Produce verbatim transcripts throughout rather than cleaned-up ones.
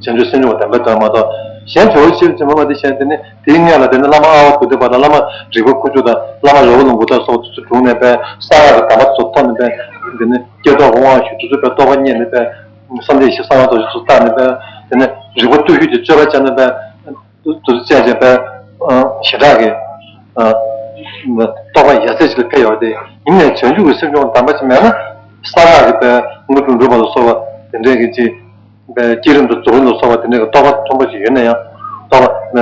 བྱང་ཆུབ་སེམས་མཆོག་གི་གདམས་པ་དོན་མ་གཏོགས། གཞན་ཇོ་བོ་ཆེ་བྱེད་མ་པ་དེ་གཞན་དེ་ནི་དེའི་སྔོན་ལ་དེ་ནི་བླ་མ་ཨ་ཝ་དྷཱུ་ཏི་པ་དང་བླ་མ་རིག་པ་ཁུ་བྱུག་དང་བླ་མ་ར་ཧུ་ལ་མུ་ད་སོགས་སུ་གྲུང་ནས་པས་གསང་སྔགས་ཀྱི་གདམས་པ་ཚོ་ཐོབ་ནས་པས་དེ་ནི་བསྐྱེད་རྫོགས་ཀྱི་དབང་ཞུ་དུས་ཚོད་པས་རྟོགས་པ་རྙེད་ནས་པས་བསམ་གཏན་བཞི་གསང་བ་རྡོ་རྗེ་ཚོ་བཏགས་ནས་པས་དེ་ནི་རིག་པ་བརྟུལ་ཞུགས་ཀྱི་སྤྱོད་པ་བྱས་ནས་པས། དུ་དུ་བཅས་བྱས་པའི་ཞེ་དྲག་གི་རྟོགས་པ་ཡ་མཚན་ཞིག་ལ་ཕེབས་ཡོད་དེ། ཡིན་ནའི་བྱང་ཆུབ་ཀྱི་སེམས་མཆོག་གདམས་པ་ཅིག་མེད་ན། གསང་སྔགས་ཀྱི་པའི་དངོས་གྲུབ་འགྲུབ་པ་ལ་སོགས་པ་དེ་འདྲའི་གི་ཅིག་པའི་བསྐྱེད་རིམ་དང་རྫོགས་རིམ་ལ་སོགས་པ་དེ་འདྲའི་གི་རྟོགས་པ་མཐོན་པོ་ཞིག་ཡོད་ན་ཡང་རྟོགས་པ་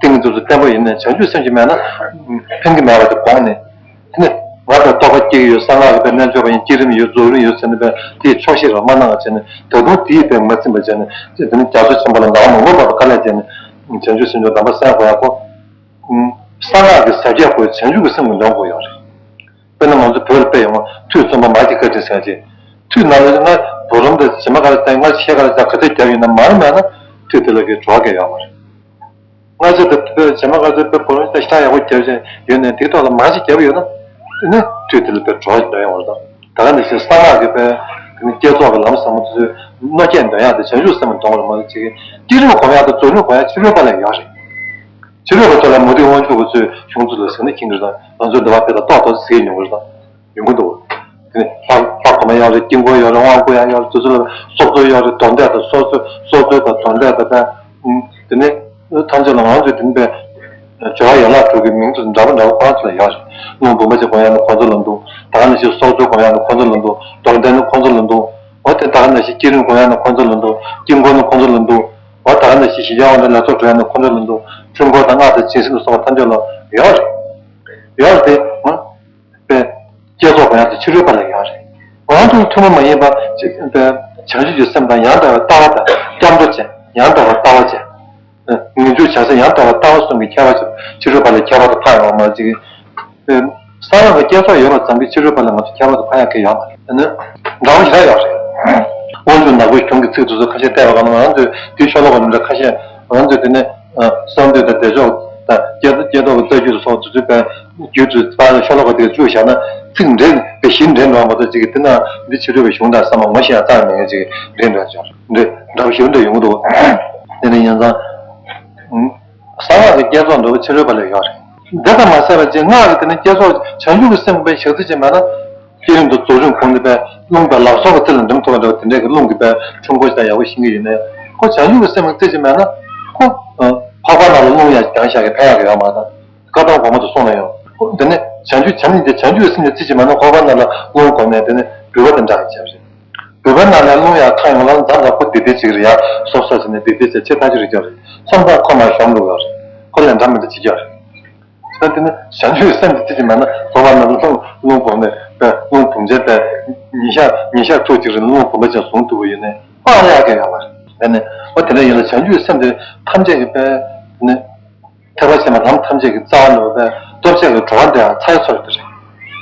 ཏིང་ངེ་འཛིན་དུ་བརྟན་པོ་ཡིན་ནའི་བྱང་ཆུབ་སེམས་ཅིག་མེད་ན་ཕན་གྱི་མེད་པ་དེ་དགོངས་ནས། དེ་ནས་ང་དང་རྟོགས་པ་སྐྱེ་གི་ཡོད། གསང་སྔགས་ཀྱི་པའི་རྣལ་འབྱོར་པ་ཡིན། བསྐྱེད་རིམ་ཡོད། རྫོགས་རིམ་ཡོད་ཟེར་ནས་པའི་དེའི་ཆོག་ཤེས་རང་མ་གནང་བ་བྱས་ནས་ད་དུང་དེའི་པའི་མ་ཚིམ་པ་བྱས་ནས་དེ་ནི་རྒྱ་མཚོ་ཆེན་པོ་ལ་ཟླ་བ་མང་པོའི་བར་དུ་དཀའ་ལས་བརྒྱབ་ནས་བྱང་ཆུབ་སེམས་མཆོག་གདམས་པ་གསན་དགོས་ཡག་པོ། གསང་སྔགས་ཀྱི་ཟབ་རྒྱས་པོ་བྱང་ཆུབ་ཀྱི་སེམས་ཀྱིས་འདོན་དགོས་ཡོད་རེད། དཔེར་ན་ང་ཚོ་བོད་ལ་དཔེ་ཡོང་བ་མཐུ་རྩོམ་པ་མ་སྐྱེས་བཀའ་དྲིན་ཟེར་ཅིག་མཐུ་ནང་ལ་ང་བུ་རམ་དང་བྱེ་མ་ག་རེ་བཏང་། ང་ཤེལ་ག་རེ་བཏང་། ག་ཚོད་བརྒྱབ་ཡོད་ན་མར་མེད་ན་མཐུ་དེ་ལ་གི་གྲོགས་ཀྱི་ཡོད་མ་རེད། སྔ་ཕྱི་དུ་བོད་བྱེ་མ་ག་ཚོད་བོད་བུ་རམ་ཤ་ཡག་པོ་བརྒྱབ་བཞིན་ཡོད་ནས་དེའི་ཐོག་ལ་མར་ཞིག་བརྒྱབ་ཡོད་ན། དེ་ནི་དུས་དེ་ལ་བོད་གྲོགས་ཤིག་འདོན་ཡོང་བ་དང་། ད་ག་ནང་བཞིན་གསང་སྔགས་ཀྱི་པའི་དེ་ནི་བསྐྱེད་རྫོགས་ཀྱི་ལམ་ཟབ་མོ་དེ་ཚོའི་གནོད་སྐྱེལ་འདོན་ཡག་དེ་བྱང་ཆུབ་སེམས་ལ་འདོན་པ་རེད་མ་གཏོགས་ཅིག་བསྐྱེད་རིམ་སྒོམ་ཡག་དང་རྫོགས་རིམ་སྒོམ་ཡག་ཕྱི་རོལ་པ་ལ་ཡོད་རེད། ཕྱི་རོལ་པ་ཚོ་ལ་མུ་སྟེགས་དབང་ཕྱུག་པ་ཚོས་གཞུང་ཚོ་ལ་ཟིན་ན་མཁྱེན་གྱི་རེད། ང་ཚོའི་འདི་བ་དཔེ་དང་ཏོག་ཏོག་ཟེར་མྱོང་གི་རེད། ཡོང་གི་འདུག་དེ་ནས་ལྷ་ལྷ་གོང་མ་ཡོད་རེད། དཀྱིལ་འཁོར་ཡོད་རེད། དབང་བསྐུར་ཡག་ཡོད་རེད། དེ་ཚོ་ལ་སྲོག་རྩོལ་ཡོད་རེད། མདོ་འདོན་དང་སྲོག་རྩོལ། སྲོག་རྩོལ་དང་མདོ་འདོན་དང་དེ་ནས་ཐམས་ཅད་ལ་ང་ཚོས་དེ་ནས་སྦྱོར་བ་ཡན་ལག་དྲུག་གི་མིང་ཚོ་འདྲ་པོ་འདྲ་པོ་ཁོ་རང་ཚོ་ལ་ཡོད་རེད། རླུང་བུམ་པ་ཅིག་སྒོམ་ཡག་ནི་ཁོ་ཚོ་ལ་འདུག་ད་ག་ནང་བཞིན་སྲོག་རྩོལ་སྒོམ་ཡག་ནི་ཁོ་ཚོ་ལ་འདུག་མདོ་འདོན་ནི་ཁོ་ཚོ་ལ་འདུག་འོ་དེ་ད་ག་ནང་བཞིན་བསྐྱེད་རིམ་སྒོམ་ཡག་ནི་ཁོ་ཚོ་ལ་འདུག་དཀྱིལ་འཁོར་ནི་ཁོ་ཚོ་ལ་འདུག་འོ་ད་ག་ནང་བཞིན་ཞི་བདེ་དབང་དང་ལས་ཚོགས་སྒྲུབ་ཡག་ནི་ཁོ་ཚོ་ལ་འདུག་འཁྲུལ་འཁོར་དང་སྔགས་དང་བྱིན་ཟིན་དུ་སོགས་པ་ཐམས་ཅད་ལ་ཡོད་རེད། ཡོད་རེད་དེ། པའི་བསྐྱེད་རྫོགས་སྒོམ་ཡག་དེ་ཕྱི་རོལ་པ་ལ་ཡོད་རེད། ང་ཚོ་ཐུན་མོང་མ་ཡིན་པ་ཅིག་པའི་བྱང་ཆུབ་ཀྱི་སེམས་དང་ཡང་དག་པའི་ལྟ་བ་དང་སྐྱབས་འགྲོ་བྱས། ཡང་དག་པའི་ལྟ་བ་བྱས། ངེས་འབྱུང་བྱང་སེམས་ཡང་དག་པའི་ལྟ་བ་གསུམ་གྱི་ཁྱད་པར་ཕྱི་རོལ་པ་ལས་ཁྱད་པར་དུ་འཕགས་ཡོང་བ་མ་ཅིག་གསང་སྔགས་ཀྱི་བསྐྱེད་རྫོགས་ཡོད་པ་ཙམ་གྱིས་ཕྱི་རོལ་པ་ལས་ང་ཚོ་ཁྱད་པར་དུ་འཕགས་ཡག་གི་ཡོད་མ་རེད། ཨ་ནི་འདྲ་བོ་ཞེ་དྲག་ཡོད་རེད། དབང་ཕྱུག་ནག་པོའི་གཞུང་གི་ཚིག་དེ་ཚོ་ཁ་ཤས་བལྟས་པ་གང་ན་ང་ཚོས་དེའི་ཤོ་ལོ་ཀ་འདི་འདྲ་ཁ་ཤས་ང་ཚོས་དེ་ནས་གསང་འདུས་དང་བདེ་མཆོག་དང་བསྐྱེད་རྫོགས་ཀྱི་རྩ་རྒྱུད་དུ་སོགས་དེ་ཚོའི་པའི་རྒྱུད་དུ་པར་ཤོ་ལོ་ཀ་དེ་བཅུག་བཞག་ན་ཚིག་འདྲེས་པའི་གཞི་འདྲེས་འགྲོ་བ་མ་གཏོགས་ཅིག་གི་དེ་ན་འདི་ཕྱི་རོལ་པའི་གཞུང་དང་བསམ་པ་ངོ་ཤེས་ཡག་རྩ་ནས་མེད་མཁན་ཅིག་འདྲེས་འགྲོ་ཡག་ཅིག་ཡོད་རེད། འདི་འདྲ་བོ་ཞིག་འདྲ་ཡོང་གི་འདུག་དེ་ནས་ཡིན་ཙང་། གསང་སྔགས་ཀྱི་བསྐྱེད་རྫོགས་འདྲ་བོ་ཕྱི་རོལ་པ་ལ་ཡོད་རེད། འདི་ལྟ་མ་ཟད་པ་ཅིག་སྔགས་ཀྱི་དེ་ནི་བསྐྱེད་རྫོགས་བྱང་ཆུབ་ཀྱི་སེམས་པའི་ཞག་རྩི་ཅིག་མེད་ན། བསྐྱེད་རིམ་དང་རྫོགས་རིམ་གོང་དུ་པའི་རླུང་དང་ལག་སོགས་ཀྱི་རྩི་ལ་འགྲིམ་ཐུབ་པ་འདྲ་བོ་དེ་འདྲའི་གི་རླུང་གི་པའི་ཆུ་འགོ་ཞིག་དང་ཡག་པོ་ཤེས་ཀྱི་ཡིན་ནའི་ཁོ་བྱང་ཆུབ་ཀྱི་སེམས་ཀྱི་རྩི་ཅིག་མེད་ན་ཁོ། འཕགས་པ་རྣམས་ལ་རླུང་ཡང་སྦྱང་བཞག་གི་ཕན་ཡག་གི་ཡོད་མ་རེད། བཀའ་གདམས་གོང་མ་དུ་སོང་ན་ཡང་ཁོ་དེ་ནི་བྱང་ཆུབ་བྱམས་སྙིང་རྗེ་བྱང་ཆུབ་ཀྱི་སེམས་ཀྱི་རྩི་ཅིག་མེད་ན་འཕགས་པ་རྣམས་ལ་རླུང་གོམས་ནས་དེ་ནི་འབུལ་བ་དང་འདྲ་བ་བྱས་པ་རེད། བོད་པ་ནང་ལ་རླུང་ཡར་ཁ་ཡོང་ལ་འཛམ་ལ་ཁོ་བདེ་བདེ་ཅིག་རེད་ཡ། སོབ་སོབ་བྱས་ནས་བདེ་བདེ་བྱས་ཆེ་ཐག་ཆོད་རེད་ཀྱང་རེད། མཚམས་མཚམས་ཁོ་མར་ཤོང་འགྲོ་གི་རེད། ཁོ་ལས་འདྲ་མི་འདྲ་བྱེད་ཀྱང་རེད། ད་དེ་ནི་བྱང་ཆུབ་སེམས་དེ་ཅི་ཅི་མེད་ན་ལྷོ་བ་ནང་ལ་རླུང་རླུང་བུམ་ནས་པས་རླུང་བུམ་ཆེན་པས་ཉིན་ཞག་ཉིན་ཞག་ཐུག་ཅིག་རེད་རླུང་བུམ་པ་ཅན་བཟུང་ཐུབ་པ་ཡོད་ནས་ཕར་ཡག་གི་ཡོད་མ་རེད། དེ་ནི་ཨོ་དེ་འདྲ་ཡིན་ལ་བྱང་ཆུབ་སེམས་དེ་ཐམས་ཅད་ཀྱི་པས་ནི། ཐེག་པ་ཆེན་པོ་ལམ་ཐམས་ཅད་ཀྱི་རྩ་བ་ནོར་བའི་སྟོབས་ཆེན་གྱི་གྲོགས་པ་འདི་ཡང་ཚ་ཡི་ཚོར་དེ་རེད།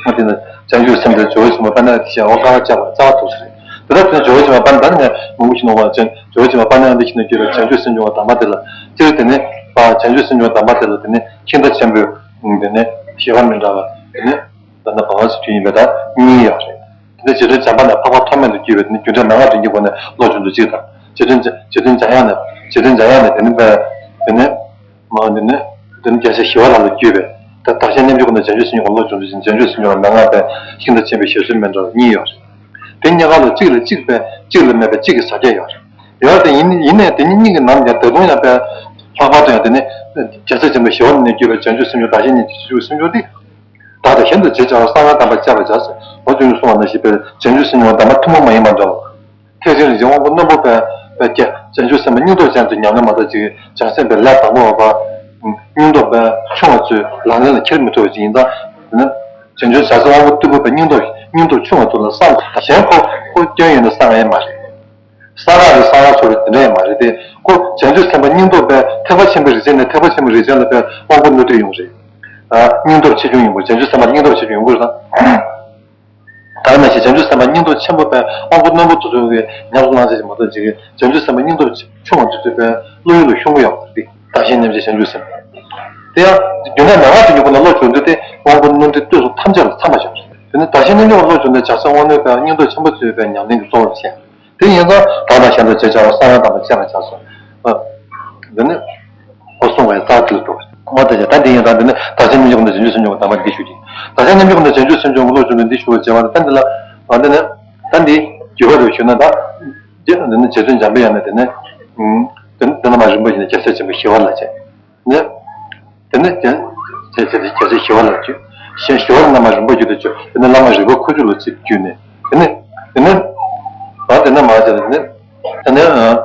ང་དེ་ནི་བྱང་ཆུབ་སེམས་དང་ཇོ་བོ་ཆེན་པོ་དཔལ་ལྡན་ཨ་ཏི་ཤ་འོ་དཀའ་བ་སྤྱད་པ་རྩ་བ་ཐུག་ས་རེད། དེ་ལྟར་དེ་ཇོ་བོ་ཆེན་པོ་དཔལ་ལྡན་ནས་མང་པོ་ཞིག་ནོར་བ་ཅན་ཇོ་བོ་ཆེན་པོ་དཔལ་ལྡན་ཨ་ཏི་ཤ་ནས་བརྒྱུད་པའི་བྱང་ཆུབ་སེམས་བྱུང་བ་དམ་པ་དེ་ལ་སྤྱིར་དེ་ནི་བྱང་ཆུབ་སེམས་བྱུང་བ་དམ་པ་དེ་ལ་དེ་ནི་ཤིང་རྟ་ཆེན་པོའི་དེ་ནི་བཞེད་པ་མི་འདྲ་བ་དེ་ནི་ད་ལྟ་བང་སུ་དུས་ཡིན་པའི་ད་གཉིས་ཡོད་རེད། དེ་ནས་རྗེ་བཙུན་བྱམས་པ་ནས་འཕགས་པ་ཐོགས་མེད་དུ་བརྒྱུད་པའི་དེ་ནི་རྒྱུ་འབྲས་མན་ངག་དྲན་གྱི་སྒོ་ནས་བློ་སྦྱོང་དུ་གཅིག་དང་། རྗེ་བཙུན་རྗེ་བཙུན་འཇམ་དབྱངས་ནས་རྗེ་བཙུན་འཇམ་དབྱངས་ནས་དེ་ནི་པའི་དེ་ནི་མ་འོངས་དེ་ནི་དེ་ནི་རྒྱལ་སྲས་ཞི་བ་ལྷ་ལ་བརྒྱུད་པའི་ད་བདག་གཞན་མཉམ་བརྗེའི་སྒོ་ནས་བྱང་ཆུབ་སེམས་ཀྱི་བློ་སྦྱོང་དུ་གཅིག་བྱང་ཆུབ་སེམས་ཀྱི་མན་ངག་པའི་ཤིང་རྟ་ཆེན་པོའི་བཞེད་སྲོལ་མི་འདྲ་བ་གཉིས་ཡོད་རེད། དེ་གཉིས་ཀ་ལ་གཅིག་ལ་གཅིག་པའི་གཅིག་ལ་མེད་པའི་གཅིག་གི་ཟབ་རྒྱས་ཡོད་རེད། ཡོད་དེ་ཡིན་ཡིན་ནའི་དེ་གཉིས་གཉིས་ཀྱི་ནང་ནས་ད་དུང་ཡང་པའི་ལྷག་པར་དུ་ཡང་དེ་ནི་རྒྱལ་སྲས་ཆེན་པོ་ཞི་བ་ལྷ་ནས་བརྒྱུད་པའི་བྱང་ཆུབ་སེམས་མཆོག་བདག་གཞན་མཉམ་བརྗེའི་བྱང་ཆུབ་སེམས་མཆོག་དེ། བདག་དང་གཞན་དུ་བརྗེ་བྱ་བ་གསང་སྔགས་དམ་པར་སྤྱད་པར་བྱ་ཟེར་འོ་ཅུང་གསུངས་པ་ནང་བཞིན་པའི་བྱང་ཆུབ་སེམས་མཆོག་དམ་པ་ཐུན་མོང་མ་ཡིན་པ་འདྲ་བ། ཐེག་ཆེན་རིན་ཆེན་དབང་པོ་རྣོན་པོ་པས་པས་ཀྱང་བྱང་ཆུབ་སེམས་དཔའ་སྙིང་སྟོབས་ཅན་དུ་ཉམས་ལེན་མ་གཏོགས་ཅིག་བྱང་སེམས་པའི་ལས་དང་པོ་བ་པ། སྙིང་སྟོབས་པས་ཆུང་བ་ཚོས་ལག་ལེན་ལ་འཁྱེར་མི་ཐུབ་པ་ཅིག་ཡིན་ཙང་། དེ་ནི་བྱང་ཆུབ་བྱང་སེམས་དབང་པོ་རྟུལ་པོ་པས་སྙིང་སྟོབས་སྙིང་སྟོབས་ཆུང་བ་ཚོ་ལ་གསང་གཞན་ཁོ་ཁོ་སྐྱོན་ཡོད་ན་གསང་ཡས་མ་རེད། གསང་སྔགས་རེད་གསང་སྔགས་ཚོ་རེད་དེ་འདྲ་ཡང་མ་རེད་དེ། ཁོ་བྱང་ཆུབ་སེམས་དཔའ་སྙིང་སྟོབས་པས་ཐེག་པ་ཆེན་པོའི་རིགས་ཅན་ནས་ཐེག་པ་ཆེན་པོའི་རིགས་ཅན་ལ་པས་དབང་པོ་རྣོ་རྟུལ་ཡོང་རེད། སྙིང་སྟོབས་ཆེ་ཆུང་ཡོང་དགོས། བྱང་ཆུབ་སེམས་དཔའ་སྙིང་སྟོབས་ཆེ་ཆུང་ཡོང་དགོས་ན། ད་ནང་བཞིན་བྱང་ཆུབ་སེམས་དཔའ་སྙིང་སྟོབས་ཆེན་པོ་པས་དབང་པོ་རྣོན་པོ་དེ་ཚོ་གི་ཉམས་སུ་བླང་བྱ་ཞིག་མ་གཏོགས་ཅིག་གི་བྱང་ཆུབ་སེམས་དཔའ་སྙིང་སྟོབས་ཆུང་བ་དེ་ཚོས་པས་བློ་ཡུལ་ལ་ཤོང་གི་ཡོད་པ་རེད། བདག་གཞན་མཉམ་བརྗེའི་བྱང་ཆུབ་སེམས། དེ་ཡང་རྒྱུ་འབྲས་མན་ངག་དེ་ཉིད་ཀུན་ལ་བློ་སྦྱོང་དུས་ཏེ་དབང་པོ་རྣོ་རྟུལ་སྟོབས་གསུམ་ཐམས་ཅད་ལ་འཚམ་པ་ཞིག་རེད། དེ་ནི་བདག་གཞན་མཉམ་བརྗེའི་བློ་སྦྱོང་དུས་བྱང་སེམས་དབང་རྣོན་པས་སྙིང་སྟོབས་ཆེན་པོ་ཚོས་པས་ཉམས་ལེན་གྱི་གཙོ་བོར་བཤད། དེ་ཡིན་ཙང་བདག་དང་གཞན་དང་བརྗེ་བྱ་བ། གསང་བའི་དམ་པ་ཁྱེད་ལ་ཕྱག་འཚལ་ལོ། འདི་ནི་ཨོ་གསུང་བའི་རྩ་དུས་འགྲོ། ཨོ་ད་ཅི་ད་འདི་ཡིན་ཙང་འདི་ནི་བདག་ཅག་སྙོམས་འཇུག་གི་བྱང་ཆུབ་སེམས་མཆོག་གི་གདམས་པ་འདི་ཞུ་གི། བདག་ཅག་སྙོམས་འཇུག་གི་བྱང་ཆུབ་སེམས་མཆོག་གི་བློ་སྦྱོང་གི་འདི་ཞུ་བར་བྱ་བ་ནི། ད་འདི་ལ་ཨ་འདི་ནི་ད་འདི་བརྒྱུད་པ་རུ་ཞུ་ན་ད་འདི་ནི་རྗེ་བཙུན་འཇམ་པའི་དབྱངས་ནས་འདི་ནི་འདི་ནི་བླ་མ་རིན་པོ་ཆེ་ནས་རྒྱལ་སྲས་ཆེན་པོ་ཞི་བ་ལྷ་བྱས། ནི། དེ་ནས་དེ་དེ་དེ་རྒྱལ་སྲས་ཞི་བ་ལྷ་བརྒྱུད། ཞི་ཞི་བ་ལྷ་བླ་མ་རིན་པོ་བརྒྱུད་དུ་བཅུག་དེ་ནས་བླ་མ་རིག་པ་ཁུ་བྱུག་ལ་ཚིག་བརྒྱུད་ནས། དེ་ནས་དེ་ནས་ཨ་དེ་ནས་མ་བྱས་ལ་དེ་ནས་དེ་ནས་ཨ་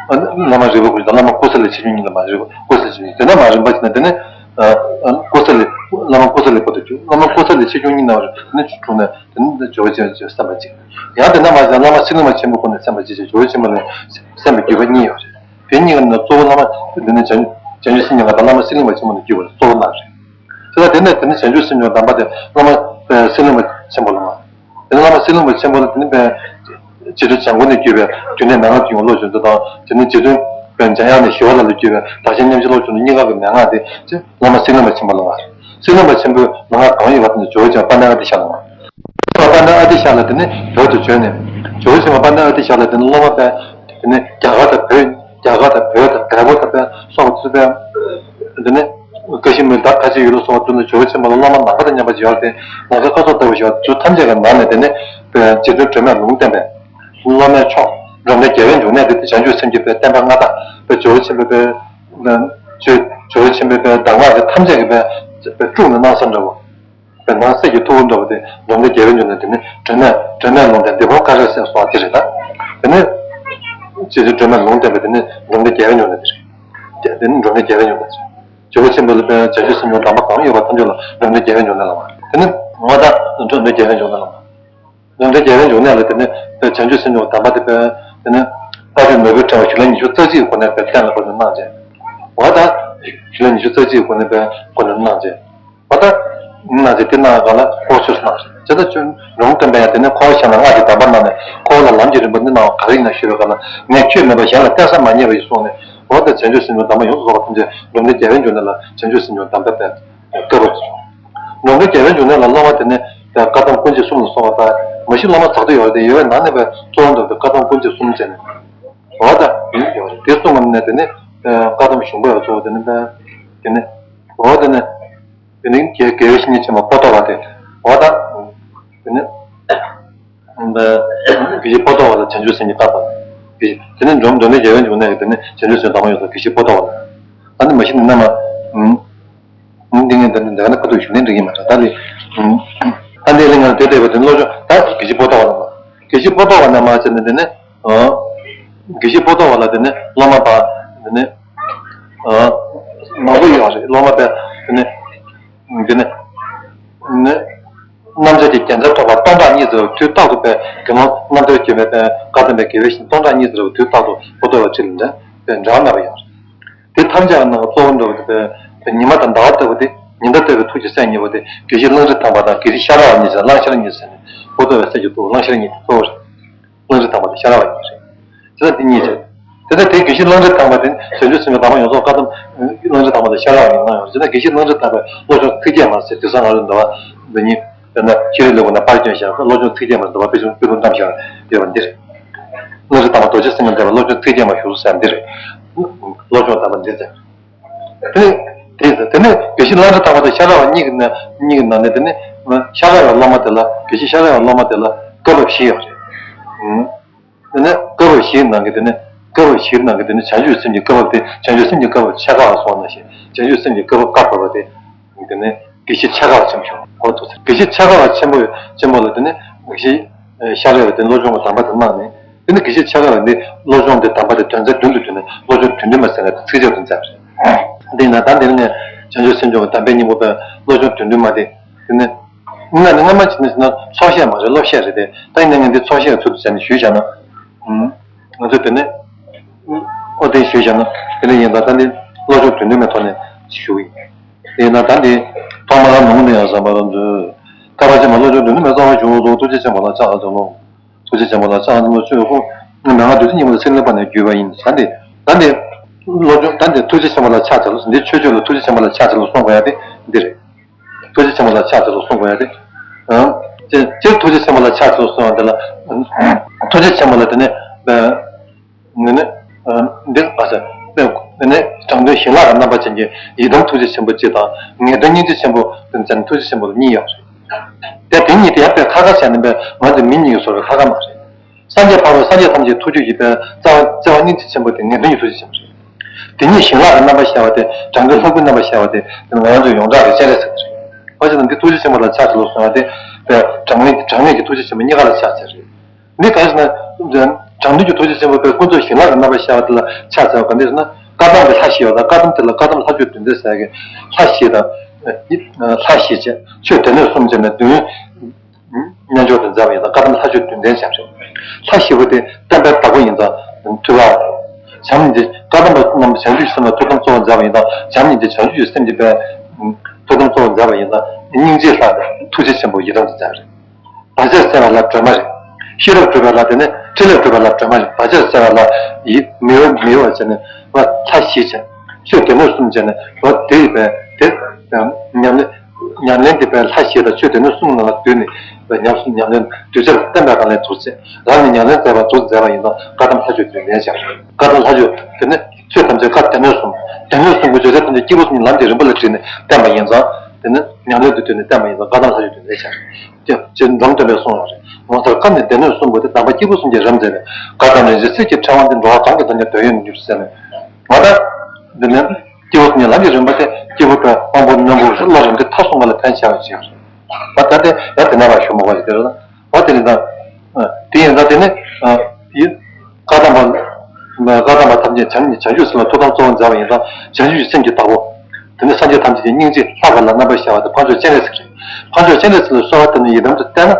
ཨ་བླ་མ་རིག་པ་ཁུ་བྱུག་དང་བླ་མ་ཀུན་བཟང་ལས་ཆེ་ཆུང་གཉིས། བླ་མ་རིག་པ་ཀུན་བཟང་ལས་ཆེ་ཆུང་གཉིས། དེ་ནས་མ་རིན་པོ་ཆེ་ན་དེ་ནས་ཨ་ཨ་ཀུན་བཟང་ལས་བླ་མ་ཀུན་བཟང་ལས་བར་དུ་བརྒྱུད། བླ་མ་ཀུན་བཟང་ལས་ཆེ་ཆུང་གཉིས་ན་བར་དེ་ནས་བྱུང་ནས་དེ་ནས་ཇོ་བོ་རྗེ་བྱོན་སེམས་དཔའ་གཅིག་ཡང་དེ་ནས་མ་བྱས་བླ་མ་ཚུལ་ཁྲིམས་ཆེན་པོ་ཁོ་ནས་སེམས་དཔའ་གཅིག་བྱས། ཇོ་བོ་ཆེན་པོ་ནས་སེམས་དཔའ་བརྒྱུད་པ་གཉིས་ཡོད་རེད། དེ་གཉིས་ཀ་ནི་གཙོ་བོ་བླ་མ་འདི་ནི་བྱང་བྱང་ཆུབ་སེམས་དཔའ་དང་བླ་མ་གསེར་གླིང་པ་ཆེན་པོ་ནས་བརྒྱུད་པ་གཙོ་བོ་གནང་རེད། དེ་ལ་དེ་ནས་དེ་ནི་བྱང་ཆུབ་སེམས་མཆོག་གདམས་པ་དེ་བླ་མ་གསེར་གླིང་པ་ཆེན་པོ་ལ་མ། དེ་ནི་བླ་མ་གསེར་གླིང་པ་ཆེན་པོ་ལ་དེ་ནི་དཔལ་རྗེ་བཙུན་བྱམས་མགོན་ནས་བརྒྱུད་པའི་རྒྱུད་སྡེ་མན་ངག་བདུན་གྱི་བློ་སྦྱོང་ཚུལ་དང་། དེ་ནི་རྗེ་བཙུན་དཔལ་འཇམ་དབྱངས་ནས་ཞི་བ་ལྷ་ལ་བརྒྱུད་པའི་བདག་ཅག་སྙོམས་འཇུག་བློ་སྦྱོང་ཚུལ་གཉིས་ཀ་གི་མན་ངག་དེ་ཚེ་བླ་མ་གསེར་གླིང་པ་ཆེན་པོ་ལ་མ། གསེར་གླིང་པ་ཆེན་པོའི་མན་ངག་གང་ཡོད་པ་དེ་ནི་ཇོ་བོ་རྗེ་དཔལ་ལྡན་ཨ་ཏི་ཤ་ལ་མ། དཔལ་ལྡན་ཨ་ཏི་ཤ་ལ་དེ་ནི་བོད་དུ་བྱོན་ནས། ཇོ་བོ་རྗེ་དཔལ་ལྡན་ཨ་ཏི་ཤ་ལ་དེ་ནི་སློབ་མ་དཔལ། དེ་ནི་རྒྱ་གར་དང་བོད། རྒྱ་གར་དང་བོད་དང་བལ་པོ་དང་དཔལ་སོགས་ཚུལ་དཔལ། དེ་ནི་ཀ་ཤི་མིར་དང་ཁ་ཆེ་ཡུལ་ལ་སོགས་པ་ཚུལ་ལ་ཇོ་བོ་ཆེན་པོ་ལ་སློབ་མ་ནམ་མཁའ་དང་མཉམ་པ་ཅིག་ཡོད་དེ། ནམ་མཁའི་སྐར་ཚོགས་ལྟ་བུ་ཞིག་ཡོད། ཚུལ་ཐམས་ཅད་ཀྱི་ནང་ནས་དེ་ནི་རྗེ་བཙུན་སྒྲོལ་མས་ལུང་བསྟན་པའི་སློབ་མའི་མཆོག་འབྲོམ་སྟོན་རྒྱལ་བའི་འབྱུང་གནས་དེ་བྱང་ཆུབ་སེམས་ཀྱི་དཔལ་བསྟན་པ་མངའ་བདག་དཔལ་ཇོ་བོ་ཆེན་པོའི་དཔལ། ཇོ་ཇོ་བོ་ཆེན་པོའི་དཔལ་གདམས་ངག་དེ་ཐམས་ཅད་ཀྱི་དཔལ་དཔལ་དཀྲུགས་ནས་གནང་ས་འདྲ་བོ། དཔལ་ནང་གསེས་ཀྱི་ཐུ་བོ་འདྲ་བོ་དེ་འབྲོམ་སྟོན་རྒྱལ་བའི་འབྱུང་གནས། དེ་ནི་སྒྲོལ་མས་སྒྲོལ་མས་ལུང་བསྟན་འདི་ཕོ་ཀ་ར་སེ་སོགས་དེ་རེད་ད། དེ་ནི་རྗེ་བཙུན་སྒྲོལ་མས་ལུང་བསྟན་པ་དེ་ནི་འབྲོམ་སྟོན་རྒྱལ་བའི་འབྱུང་གནས་དེ་རེད། དེ་ནི་འབྲོམ་སྟོན་རྒྱལ་བའི་འབྱུང་གནས་རེད། ཇོ་བོ་ཆེན་པོ་ལ་དཔལ་བྱང་ཆུབ་སེམས་མཆོག་གདམས་པ་གང་ཡོད་པ་ཐམས་ཅད་ལ་འབྲོམ་སྟོན་རྒྱལ་བའི་འབྱུང་གནས་ལ་མ། དེ་ནི་ང་དང་འབྲོམ་སྟོན་རྒྱལ་བའི་འབྱུང་གནས་ལ་མ། འབྲོམ་སྟོན་རྒྱལ་བའི་འབྱུང་གནས་ལ་དེ་ནི་བྱང་ཆུབ་སེམས་མཆོག་གདམས་པ་དེ་དཔལ་དེ་ནི་ཨ་ཏི་ནོར་བུའི་ཕྲེང་བ་ཞལ་ལག་ཉི་ཤུ་རྩ་གཅིག་གི་སྒོ་ནས་དཔལ་གཏན་ལ་ཕབ་ནས་གནང་བྱས། འོ་ད་ཞལ་ལག་ཉི་ཤུ་རྩ་གཅིག་གི་སྒོ་ནས་དཔལ་གོ་ནས་གནང་བྱས། འོ་ད་གནང་བྱས་དེ་གནང་ག་ལ་འཁོར་ཆོས་གནང་བྱས། ད་ཅོ་ལུང་སྟོན་པ་ཡང་དེ་ནི་འཁོར་བ་གཞན་ལ་སྔགས་ཀྱི་གདམས་པ་གནང་ནས། འཁོར་བ་ལ་ལམ་གྱི་རིམ་པ་འདི་གནང་བ་ག་རེ་ཡིན་ན་ཞུས་པའི་སྐབས་ལ། ངས་ཁྱོད་མེད་པར་གཞན་ལ་སྟན་ས་མ་རྙེད་པ་ཡིན་གསུངས་ནས། འོ་ད་བྱང་ཆུབ་སེམས་མཆོག་གདམས་པ་ཡོངས་སུ་རྫོགས་པ་ཐམས་ཅད་འབྲོམ་སྟོན་རྒྱལ་བའི་འབྱུང་གནས་ལ་བྱང་ཆུབ་སེམས་མཆོག་གདམས་པའི་དཔལ་བཀའ་བབས་སུ་སོང་། ནོར་བུ་རྒྱལ་བའི་འབྱུང་གནས་ལ་སློབ་མ་དེ་ནི་བཀའ་གདམས་ཀུན་བྱེད་གསུམ་ལ་སོགས་པ་དང་། མ་གཞི་སློབ་མ་དག་ཏུ་ཡོད་རེད་དེ། ཡོད་པའི་ནང་ནས་པའི་གཙོ་བོ་འདྲ་བོ་དེ་བཀའ་གདམས་ཀུན་བྱེད་གསུམ་བྱས་ནས། འོ་ད་ཡོད་རེད། དེ་གསུམ་ངམ་ནས་དེ་ནི་བཀའ་གདམས་གཞུང་པ་ཡོད་གཙོ་བོ་དེ་ནི་པའི་དེ་ནི། འོ་དེ་ནི་དེ་ནི་དགེ་དགེ་བའི་བཤེས་གཉེན་ཆེན་པོ་པོ་ཏོ་བ་དེ། འོ་ད་དེ་ནི་དགེ་བཤེས་པོ་ཏོ་བ་ལ་བྱང་ཆུབ་སེམས་ཀྱི་བཀའ་དང་། དེ་ནི་འབྲོམ་སྟོན་རྒྱལ་བའི་འབྱུང་གནས་ཀྱི་དེ་ནི་བྱང་ཆུབ་སེམས་གདམས་པ་ཡོད་གཙོ་དགེ་བཤེས་པོ་ཏོ་བ་ལ། ད་ནི་མ་གཞི་ནི་ན་མ། འདི་ངས་ད་ནི་འདི་ག་ནས་ཁ་ཐུག་ཞུ་ནས་འགྲིག་གི་མ་རེད། ད་ནི། ད་འདི་ལས་ང་དེ་བལྟས་པ་དེ་བློ་སྦྱོང་ད་དགེ་བཤེས་པོ་ཏོ་བ་ལ་མ། དགེ་བཤེས་པོ་ཏོ་བ་ན་མ་བྱས་ནས་དེ་ནི། དགེ་བཤེས་པོ་ཏོ་བ་ལ་དེ་ནི་སློབ་མ་པ། དེ་ནི། མང་པོ་ཡོད་རེད། སློབ་མ་པས་དེ་ནི། དེ་ནི། ནི། རྣམ་འབྱེད་ཀྱི་རྒྱན་ཆ་ཐོགས་པ་སྟོང་ཕྲག་གཉིས་ཟེར་བ་དུས་རྟག་ཏུ་པའི་དགེ་སློང་རྣམ་ཐར་གྱི་མེད་པའི་བཀའ་གདམས་པའི་དགེ་བའི་བཤེས་གཉེན་སྟོང་ཕྲག་གཉིས་ཟེར་བ་དུས་རྟག་ཏུ་པོ་ཏོ་བ་ཁྲིད་ལ་འདྲ་བའི་འབྲེལ་བ་མེད་པ་ཡོད་རེད། དེ་ཐམས་ཅད་ཀྱི་ནང་གཙོ་བོ་འདྲ་བོ་དེ་ཉི་མ་དང་ཟླ་བ་ལྟ་བུ་དེ། ཉི་ཟླ་ལྟ་བུའི་ཐུགས་ཀྱི་སྲས་གཉིས་པོ་དེ་དགེ་བཤེས་གླང་རི་ཐང་པ་དང་དགེ་བཤེས་ཤ་ར་བ་གཉིས་ཟེར། གླང་ཤ་ར་གཉིས་ཟེར་ནས་པོ་ཏོ་བའི་སྲས་ཀྱི་ཐུ་བོ་གླང་ཤ་ར་གཉིས་དེ་གཙོ་བོ་རེད། གླང་རི་ཐང་པ་དང་ཤ་ར་བ་གཉིས་རེད། དེ་ལ་དེ་གཉིས་རེད། དེ་ལ་དེ་དགེ་བཤེས་གླང་རི་ཐང་པ་དེ་བྱང་ཆུབ་སེམས་ཀྱི་བདག་པོ་ཡོངས་རྫོགས་བཀའ་གདམས་གླང་རི་ཐང་པ་དང་ཤ་ར་བ་གཉིས་གནང་ཡོད་རེད། དེ་ལ་དགེ་བཤེས་གླང་རི་ཐང་པའི་བློ་སྦྱོང་ཚིག་བརྒྱད་མ་ཟེར་དེ་སང་ང་ཚོ་འདི་བ་འདི་གཉིས། དེ་ན་ཤེས་རིག་ལས་ཁུངས་ནས་པར་བསྐྱོན་བཞག་བློ་སྦྱོང་ཚིག་བརྒྱད་མ་འདི་བ་དཔེ་ཆུང་དཔེ་ཁུངས་བཀྲམ་བཞག་ཡོད་པ་འདི་རེད། གླང་རི་ཐང་པ་རྡོ་རྗེ་སེམས་ཀྱི་བདག་པོ་བློ་སྦྱོང་ཚིག་བརྒྱད་མ་ཞུ་ཟེར་འདི་རེད། བློ་སྦྱོང་དང་པོ་འདི་ཟེར། དེ་དེ་དེ་ནས་དགེ་བཤེས་གླང་རི་ཐང་པ་དང་ཤ་ར་བ་གཉིས་ཀྱི་ནང་གཉིས་ཀྱི་ནང་ནས་དེ་ནས་ཤ་ར་བའི་སློབ་མ་དེ་ལ་དགེ་བཤེས་ཤ་ར་བའི་སློབ་མ་དེ་ལ་བཀའ་བབས་བཞི་ཡོད་རེད། དེ་ནས་བཀའ་བབས་བཞིའི་ནང་གི་དེ་ནས་བཀའ་བབས་བཞིའི་ནང་གི་དེ་ནས་བྱང་ཆུབ་སེམས་ཀྱི་བཀའ་བབས་དེ་བྱང་ཆུབ་སེམས་ཀྱི་བཀའ་བབས་ཆེ་ཁག་ལ་སོང་ནང་བཞིན་བྱང་ཆུབ་སེམས་ཀྱི་བཀའ་བབས་བཀའ་བབས་པ་དེ་དེ་ནས་དགེ་བཤེས་ཆེ་ཁག་ཆེན་པོ་ཞིག་འོ་ཐུགས་སྲས་དགེ་བཤེས་ཆེ་ཁག་ཆེན་པོ་ཆེན་པོ་ལ་དེ་ནས་དགེ་བཤེས་ཤ་ར་བས་དེ་བློ་སྦྱོང་གི་གདམས་པ་དེ་གནང་ནས། དེ་ནས་དགེ་བཤེས་ཆེ་ཁག་ལ་འདི་བློ་སྦྱོང་འདི་གདམས་པ་དེ་དོན་ཚན་བདུན་དུ་བསྡུས་ནས་བློ་སྦྱོང་བདུན་ལྡན་མ་ཟེར་ནས་ཚིགས་བཅད་དུ་མཛད་པ་རེད། འདི་ན་ད་འདིར་ནས་བྱང་ཆུབ་སེམས་མཆོག་གི་གདམས་པའི་སྙིང་པོ་པའི་བློ་སྦྱོང་བདུན་ལྡན་མ་དེ། དེ་ནས་སྔ་ནས་སྔ་མ་བྱས་ནས་བྱས་ན་ཚོགས་བཤད་མ་རེད། སློབ་བཤད་རེད་དེ། ད་ཡིན་ན་ངས་འདི་ཚོགས་བཤད་ཚུལ་དུ་བྱས་ནས་ཞུས་བཞག་ན། ང་ཚོས་དེ་ནས་ཨོ་དེ་ཞུས་བཞག་ན་དེ་ནས་ཡིན་ད་ད་འདི་བློ་སྦྱོང་བདུན་ལྡན་མའི་ཐོག་ནས་ཞུ་གི་ཡིན། དེ་ཡིན་ན་ད་འདི་ཐོག་མར་ནོངས་ནས་ཡང་བསམ་པར་མཛོད། ཐར་པ་ཆེན་པོ་བློ་སྦྱོང་བདུན་ལྡན་མའི་རྩ་བ་གཞུང་ལུགས་ཐུགས་རྗེ་ཆེན་པོ་ལ་ཕྱག་འཚལ་ལོ། ཐུགས་རྗེ་ཆེན་པོ་ལ་ཕྱག་འཚལ་ལོ། ཆོས་སྐུ་མན་ངག་བདུད་རྩི་སྙིང་པོ་ཚེ་རིང་པ་ནས་བརྒྱུད་པ་ཡིན། ད་འདི་ད་འདི་བློ་སྦྱོང་ད་འདི་ཐུགས་རྗེ་ཆེན་པོ་ལ་ཕྱག་འཚལ་ལོ། འདི་ཆོས་སྤྱོད་ལ་ཐུགས་རྗེ་ཆེན་པོ་ལ་ཕྱག་འཚལ་ལོ་གསུང་དགོས་ཡ་དེ་འདི་རེད། ཐུགས་རྗེ་ཆེན་པོ་ལ་ཕྱག་འཚལ་ལོ་གསུང་དགོས་ཡ་དེ། ཨང་། སྤྱིར་སྤྱིར་ཐུགས་རྗེ་ཆེན་པོ་ལ་ཕྱག་འཚལ་ལོ་གསུང་བ་འདི་ལ། ཐུགས་རྗེ་ཆེན་པོ་ལ་དེ་ནས་ ནི་ནི་འདིར་བ་ཟེར། ནི་ནི་དྲང་དོན་ཞི་ལྷག་གི་རྣམ་པ་ཅན་གྱི་ཡི་དམ་ཐུགས་རྗེ་ཆེན་པོ་གཅིག་དང་། ངེས་དོན་སྙིང་རྗེ་ཆེན་པོ་ཟེར་ནི་ཐུགས་རྗེ་ཆེན་པོ་གཉིས་ཡོད་རེད། དེ་དེ་གཉིས་དེ་ཡང་དཔེ་ཁ་ཁ་བྱས་ནས་པས་ང་ཚོ་མི་གཉིས་ཀྱི་བཟོ་བའི་ཁ་ཁ་མ་རེད། སངས་རྒྱས་འཕགས་པ་སངས་རྒྱས་ཐམས་ཅད་ཐུགས་རྒྱུད་ཀྱི་དཔལ་རྩ་བ་རྩ་བ་སྙིང་རྗེ་ཆེན་པོ་དེ་ངེས་དོན་གྱི་ཐུགས་རྗེ་ཆེན་པོ་རེད། དེ་ཉིད་ཞི་ལྷག་གི་རྣམ་པ་ཤར་བ་དེ་དྲང་དོན་ལྷུན་པོའི་རྣམ་པ་ཤར་བ་དེ་ང་ཚོས་ཡོངས་གྲགས་ཀྱི་སྤྱན་རས་གཟིགས་རེད། ཨོ་ཅེ་ན་འདི་ཐུགས་རྗེ་ཆེན་པོ་ལ་ཕྱག་འཚལ་ལོ་གསུང་བ་དེ་དཔེ་དྲང་ངེས་དྲང་ངེས་ཀྱི་ཐུགས་རྗེ་ཆེན་པོ་གཉིས་ཀ་ལ་ཕྱག་འཚལ་རེད། འདི་ག་རེ་ཟེར་ན་དྲང་དོན་གྱི་ཐུགས་རྗེ་ཆེན་པོ་དཔེ་ཀུན་རྫོབ་ཞི་ལྷག་གི་རྣམ་པ་ཤར་བ་དེ་ལ་ཕྱག་འཚལ་བ་ག་འདྲ་ཟེར་ན། བཀའ་གདམས་ཀྱི་ལྷ་ཞེས་པ་དང་བཀའ་གདམས་དེ་ལ་བཀའ་གདམས་ལྷ་ཆོས་བདུན་ལྡན་ཟེར་གི། ལྷ་ཞེས་དང་། ལྷ་ཞེས་བྱ། ཆོས་སྡེ་སྣོད་གསུམ་བྱས་ནས་བདུན། མཉམ་འཇོག་ཏུ་མཛད་པ་ཡིན་ཙང་བཀའ་གདམས་ལྷ་ཆོས་བདུན་ལྡན་ཞབས་རེད། ལྷ་ཞེས་པ་དེ་བསྟན་པའི་བདག་པོ་ཡིན་ཙང་ཐུབ་པ། བྱམས་ནི་བཀའ་གདམས་པ་རྣམས་བྱང་ཆུབ་སེམས་ལ་ཐུགས་དམ་གཙོ་བོར་མཛད་པ་ཡིན་ཙང་བྱམས་ནི་བྱང་ཆུབ་ཀྱི་སེམས་ཀྱི་དཔལ་ཐུགས་དམ་གཙོ་བོར་མཛད་པ་ཡིན་ཙང་སྙིང་རྗེའི་ལྷ་ཐུགས་རྗེ་ཆེན་པོ་ཡི་དམ་དུ་མཛད་པ་རེད། བར་ཆད་སེལ་བ་ལ་སྒྲོལ་མ་རེད། ཤེས་རབ་སྒྲོལ་བ་ལ་དེ་ནི་ཕྲིན་ལས་སྒྲོལ་བ་ལ་སྒྲོལ་མ་རེད། བར་ཆད་སེལ་བ་ལ་ཡིད་མི་གཡོ་མི་གཡོ་བ་བྱས་ནས་ལྷ་ཞེས་བྱ། ཆོས་སྡེ་སྣོད་གསུམ་བྱས་ནས་ལོ་དེ་ཡི་བས་དེ་ཉམས་ལེན། ཉམས་ལེན་གྱི་བས་ལྷ་ཞེས་དང་ཆོས་སྡེ་སྣོད་གསུམ་ནང་ལ་བསྡུས་ནས་ཉམས་སུ་ཉམས་ལེན་གདུལ་བྱར་བསྟན་པའི་སྒང་ལས་རྫོགས་ཚེ་རང་ནས་ཉམས་ལེན་མཛད་པ་རྫོགས་མཛད་པ་ཡིན་ཙང་བཀའ་གདམས་ལྷ་ཆོས་བདུན་ལྡན་བྱ། བཀའ་གདམས་ལྷ་ཆོས་དེ་ནི་ཆོས་ཐམས་ཅད་བཀའ་སྡེ་སྣོད་གསུམ། སྡེ་སྣོད་གསུམ་གྱི་བརྗོད་བྱ་ཐམས་ཅད་སྐྱེས་བུ་གསུམ་གྱི་ལམ་གྱི་རིམ་པ་ལ་དྲིལ་ནས་བསྟན་པ་ཡིན་ཙང་དེ་ནི་ཉམས་ལེན་དུ་བསྡུས་ནས་བསྟན་པ་ཡིན་ཙང་བཀའ་གདམས་ལྷ་ཆོས་བདུན་ལྡན་བྱ། ཅེས་འབྲོམ་སྟོན་པས་གསུངས་པ་རེད། ངོ་མཚར་བཀའ་ནི་སྡེ་སྣོད་གསུམ་པོ་དེ་དམ་པ་སྐྱེས་བུ་གསུམ་གྱིས་རབ་མཛད་པའི་བཀའ་གདམས་རིན་ཆེན་གསེར་གྱི་ཕྲེང་བ་འདི་འགྲོ་བ་གང་གི་དོན་ཀྱང་དོན་ཡོད་མི་འགྱུར་ཟེར་ནས། ང་ད་འདི་ནི་སྐྱེས་བུ་གསུམ་གྱི་ལམ་གྱི་རིམ་པ་དེ་སྐྱེས་བུ་དཔལ་དབང་པོ་རྣོན་པོ་བློ་རིམ་གྱིས་མཐར་སོན་པ་ལ་ཕན་ཆེ་བ་ཞིག་རེད། ང་ད་ལྟ་ཡང་དེ་ནས་མར་ཞུ་མི་དགོས་ཞིག་དེ་རེད། འོ་དེ་ཡིན་ཙང་། དེ་ཡིན་ཙང་དེ་ནི། ཡིན། བཀའ་གདམས་པ། བཀའ་གདམས་པ་ཐམས་ཅད་བྱམས་ནི་བྱང་ཆུབ་སེམས་ལ་ཐུགས་དམ་གཙོ་བོར་མཛད་པ་ཡིན་ཙང་བྱང་ཆུབ་ཀྱི་སེམས་ཀྱི་བདག་པོ། དེ་ནི་སངས་རྒྱས་ཐམས་ཅད་ཀྱི་སྙིང་རྗེ་ལྷ་ཁ་ལ་རྣམ་པར་ཤར་བ་དེ་ཕར་ཕྱོགས་སྤྱན་རས་གཟིགས་རེད། ཕར་ཕྱོགས་སྤྱན་རས་གཟིགས་ལ་གསོལ་བ་བཏབ་ནས་ཡི་དམ་དུ་བསྟེན་ན།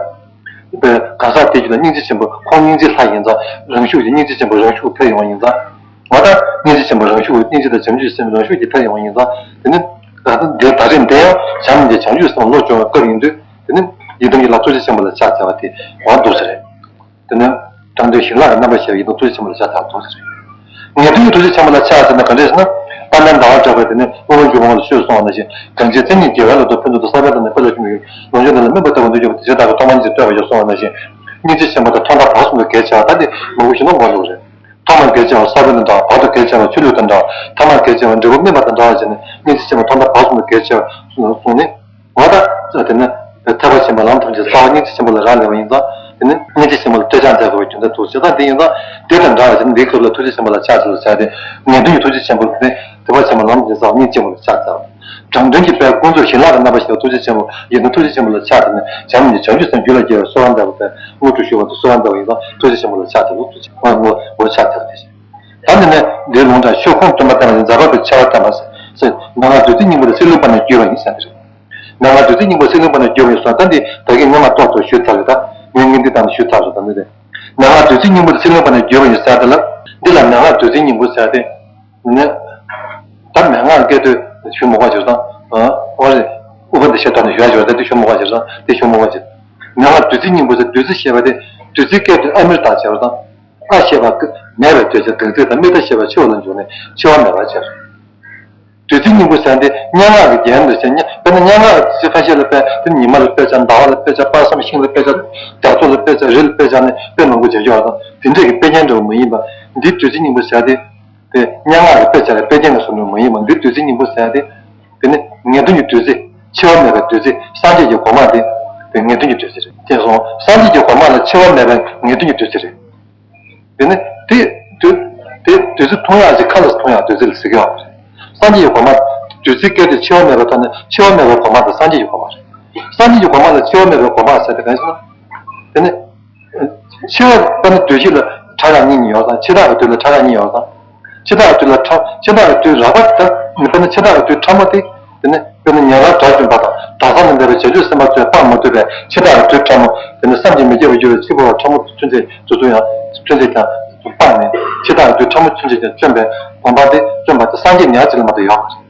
གང་ཟག་དེ་རྒྱུད་ལ་སྙིང་རྗེ་ཆེན་པོ་ཁོང་སྙིང་རྗེ་ལྷ་ཡིན་ཙང་རང་ཤུགས་ཀྱིས་སྙིང་རྗེ་ཆེན་པོ་རང་ཤུགས་འཕེལ་ཡོང་བ་ཡིན་ཙང་། ང་ད་སྙིང་རྗེ་ཆེན་པོ་རང་ཤུགས་ཀྱིས་སྙིང་རྗེ་དང་བྱང་ཆུབ་སེམས་རང་ཤུགས་ཀྱིས་འཕེལ་ཡོང་བ་ཡིན་ཙང་དེ་ནི། ད་ལྟ་འདིར་ད་རེས་འདི་ཡང་བྱམས་ནི་བྱང་ཆུབ་སེམས་ལ་བློ་སྦྱོང་བའི་སྐབས་ཡིན་དུས་དེ་ནི་ཡི་དམ་གྱི་ལྷ་ཐུགས་རྗེ་ཆེན་པོ་ལ་ཕྱག་འཚལ་བ་དེ་འོང་འདུག་ཟེར། དེ་ནི་དྲང་དོན་ཞི་ལྷག་གི་རྣམ་པར་ཤར་བའི་ཡི་དམ་ཐུགས་རྗེ་ཆེན་པོ་ལ་ཕྱག་འཚལ་འདུག་ཟེར། ངེས་དོན་གྱི་ཐུགས་རྗེ་ཆེན་པོ་ལ་ཕྱག་འཚལ་ན་ག་འདྲས་ཟེར་ན། དཔལ་ལྡན་ཟླ་བ་གྲགས་པས་དེ་ནི་དབུ་མ་འཇུག་པ་ལ་ཞུས་གསུངས་པ་ནང་བཞིན། གང་ཕྱིར་མཚན་ཉིད་རྒྱལ་བའི་ལག་ཏུ་ཕན་ཚུན་དུ་ས་བོན་དང་ནི་དཔེ་ལ་ཞུགས་མི་ཡུལ་ལོངས་སྤྱོད་དང་ལ་སྨིན་པ་ལྟ་བུ་འདོད་ཀྱང་དེ་ཕྱིར་བདག་གི་ཐོག་མར་སྙིང་རྗེ་བསྟོད་པར་ཤོག་གསུངས་པ་ནང་བཞིན། སྙིང་རྗེ་ཆེན་པོ་དང་ཐོག་མཐའ་བར་གསུམ་དུ་གལ་ཆེ་བ་ད་དེ་མང་པོ་ཞིག་ནོར་འགྲོ་གི་རེད། ཐོག་མར་གལ་ཆེ་བ་ས་བོན་དང་འདྲ་བ། བར་དུ་གལ་ཆེ་བ་ཆུ་ལུད་དང་འདྲ་བ། ཐ་མར་གལ་ཆེ་བ་འབྲས་བུ་སྨིན་པ་དང་འདྲ་བ་བྱས་ནས་སྙིང་རྗེ་ཆེན་པོ་ཐོག་མཐའ་བར་གསུམ་དུ་གལ་ཆེ་བ་གསུངས་ནས། འོ་ད་དེ་ནི་ཐེག་པ་ཆེན་པོའི་ལམ་ཐམས་ཅད་རྩ་བ་སྙིང་རྗེ་ཆེན་པོ་ལ་རག་ལས་པ་ཡིན་ཙང་དེ་ནི་སྙིང་རྗེ་ཆེན་པོ་ལ་བསྟོད་ཕྱག་མཛད་དགོས་པའི་རྒྱུ་མཚན་འདུག་བྱས་ཙང་དེ་ཡིན་ཙང་དེ་དང་འདྲ་བ་བྱས་ནས་འདིའི་སྐབས་ལ་ཐུགས་རྗེ་ཆེན་པོ་ལ་ཕྱག་འཚལ་ལོ་ཟེར་ཏེ་ངེས་དོན་གྱི་ཐུགས་རྗེ་ཆེན་པོ་ནི་ཐེག་པ་ཆེན་པོའི་ལམ་ཐམས་ཅད་རྩ་བ་སྙིང་རྗེ་ཆེན་པོ་ལ་ཕྱག་འཚལ་བ། དྲང་དོན་གྱི་དཔལ་ཀུན་རྫོབ་ཞི་ལྷག་གི་རྣམ་པར་ཤར་བ་ཐུགས་རྗེ་ཆེན་པོ་ཡི་དམ་ཐུགས་རྗེ་ཆེན་པོ་ལ་ཕྱག་འཚལ་ནས་བྱམས་ནི་བྱང་ཆུབ་སེམས་རྒྱུད་ལ་སྐྱེ་བའི་གསོལ་བ་འདེབས་པ་དང་དངོས་གྲུབ་ཞུ་བ་དང་གསོལ་བ་འདེབས་པ་ཡིན་ཙང་ཐུགས་རྗེ་ཆེན་པོ་ལ་ཕྱག་འཚལ་ལོ། ཐུགས་རྗེ་ཆེན་པོ་ལ་ཕྱག་འཚལ་ཏེ། ད་ནི་ནི་འདིའི་ལུང་དྲངས་ཤོག། ཁོང་སྟོན་པ་བསྟན་པ་ནི་ཛ་དྲག་པའི་ཆེ་བ་བསྟན་པ་ཟེར། མན་ངག་བདུད་རྩི་སྙིང་པོ་དེ་ཚེ་རིང་པ་ནས་བརྒྱུད་པ་ཡིན་ཟེར་ནི་རེད། མན་ངག་བདུད་རྩི་སྙིང་པོ་ཚེ་རིང་པ་ནས་བརྒྱུད་པ་ཡིན་ཟེར། ད་འདི་ད་གིན་ངས་མ་ཏོག་ཏོ་ཞུས་ཚར་རེད། ད་ངས་ངས་འདི་དང་ཞུས་ཚར་རེད། ད་འདི་རེད། མན་ངག་བདུད་རྩི་སྙིང་པོ་དེ་ཚེ་རིང་པ་ནས་བརྒྱུད་པ་ཡིན་ཟེར་དེ་ལ། འདི་ལ་མན་ངག་བདུད་རྩི་སྙིང་པོ་ཟེར་ཏེ། ནི། ད་མན་ངག་སྐད་དོད་ཞུ་མི་དགོས་ཅེས་དང་། ཨོ་རེད། ཨུ་པ་འདི་ཤེས་དོན་ནི་ཞུ་ཡ་ཞུ་བ་དེ་འདི་ཞུ་མི་དགོས་ཅེས་དང་དེ་ཞུ་མི་དགོས་ཅེས། མན་ངག་བདུད་རྩི་སྙིང་པོ་ཟེར་བདུད་རྩི་ཞེས་པ་དེ་བདུད་རྩི་སྐད་དོད་ཨ་མིར་བཏགས་བྱས་པ་དང་། ཨ་ཞེས་པ་མེད་པའི་དོད་ཅིང་གང་ཚིག་དང་མི་ད་ཞེས་པ་འཆི་བ་ལ་འཇུག་ནས་འཆི་བ་མེད་པར་བྱ། བདུད་རྩི་སྙིང་པོ་ཟེར་འདི་སྙན་ངག་གི་རྒྱན་དུ་བྱས་ནས་དཔེར་ན་སྙན་ངག་གི་ཚིག་ཁ་ཤས་ལ་དཔེ་དེ་ཉི་མ་ལ་དཔེ་བྱ། ཟླ་བ་ལ་དཔེ་བྱ། དཔག་བསམ་ཤིང་ལ་དཔེ་བྱ། རྒྱ་མཚོ་ལ་དཔེ་བྱ། རི་ལ་དཔེ་བྱ་ནས་དཔེ་མང་པོ་བྱ་རྒྱུ་བ་དང་དེ་འདྲས་ཀྱི་དཔེ་རྒྱན་འདྲ་བོ་མ་ཡིན་པ། འདི་བདུད་རྩི་སྙིང་པོ་ཟེར་དེ། དེ་སྙན་ངག་གི་དཔེ་བྱ་བའི་དཔེ་རྒྱན་ལ་སོགས་པ་མ་ཡིན་པ་འདི་བདུད་རྩི་སྙིང་པོ་ཟེར་དེ། དེ་ནི་ངེས་དོན་གྱི་བདུད་རྩི། འཆི་བ་མེད་པའི་བདུད་རྩི། སངས་རྒྱས་ཀྱི་གོ་འཕང་དེ། དེ་ངེས་དོན་གྱི་བདུད་རྩི་རེད། དེ་སོང་སངས་རྒྱས་ཀྱི་གོ་འཕང་ལ་འཆི་བ་མེད་པའི་ངེས་དོན་གྱི་བདུད་རྩི་རེད། དེ་ནི་དེ་བདུད་དེ་བདུད་རྩི་འཐུང་ཡག་ཅིག་ཁ་ལ་འཐུང་ཡག་བདུད་རྩི་ལ་ཟེར་གྱི་ཡོད་རེད། སངས་རྒྱས་ཀྱི་གོ་འཕང་། བདུད་རྩི་སྐད་དེ་འཆི་བ་མེད་པའི་ཐོག་ནས་འཆི་བ་མེད་པའི་གོ་འཕང་དེ་སངས་རྒྱས་ཀྱི་གོ་འཕང་རེད། སངས་རྒྱས་ཀྱི་གོ་འཕང་ལ་འཆི་བ་མེད་པའི་གོ་འཕང་ཟེར་དེ་གང་ཞིག་ན། དེ་ནི། འཆི་བ་དཔེར་ན་དུས་གཅིག་ལ་ཕྲ་རགས་གཉིས་གཉིས་ཡོད་ཙང་འཆི་བདག་གི་དུས་ལ་ཕྲ་རགས་གཉིས་ཡོད་ཙང་། འཆི་བདག་གི་དུས་ལ་ཕྲ་འཆི་བདག་གི་དུས་རགས་པ་དེ་ནི་དཔེར་ན་འཆི་བདག་གི་དུས་ཕྲ་མོ་དེ། དེ་ནི་དཔེར་ན་ཉན་རང་དགྲ་བཅོམ་པ་དང་དག་ས་ལ་འདས་པའི་བྱང་ཆུབ་སེམས་དཔའ་ཚོས་སྤང་མ་ཐུབ་པའི་འཆི་བདག་གི་དུས་ཕྲ་མོ། དེ་ནི་བསམ་གྱིས་མི་ཁྱབ་པར་འགྱུར་བའི་འཆི་འཕོ་བ་ཕྲ་མོ་ཚུན་ཆད་དུ་ཚུར་ཡང་ཚུན་ཆད་ཀྱང་སྤངས་ནས་འཆི་བདག་གི་དུས་ཕྲ་མོ་ཚུན་ཆད་ཀྱང་བཅོམ་པའི་གོ་འཕང་དེ་བཅོམ་པ་དེ་སངས་རྒྱས་ཉག་གཅིག་ལ་མ་གཏོགས་ཡོད་མ་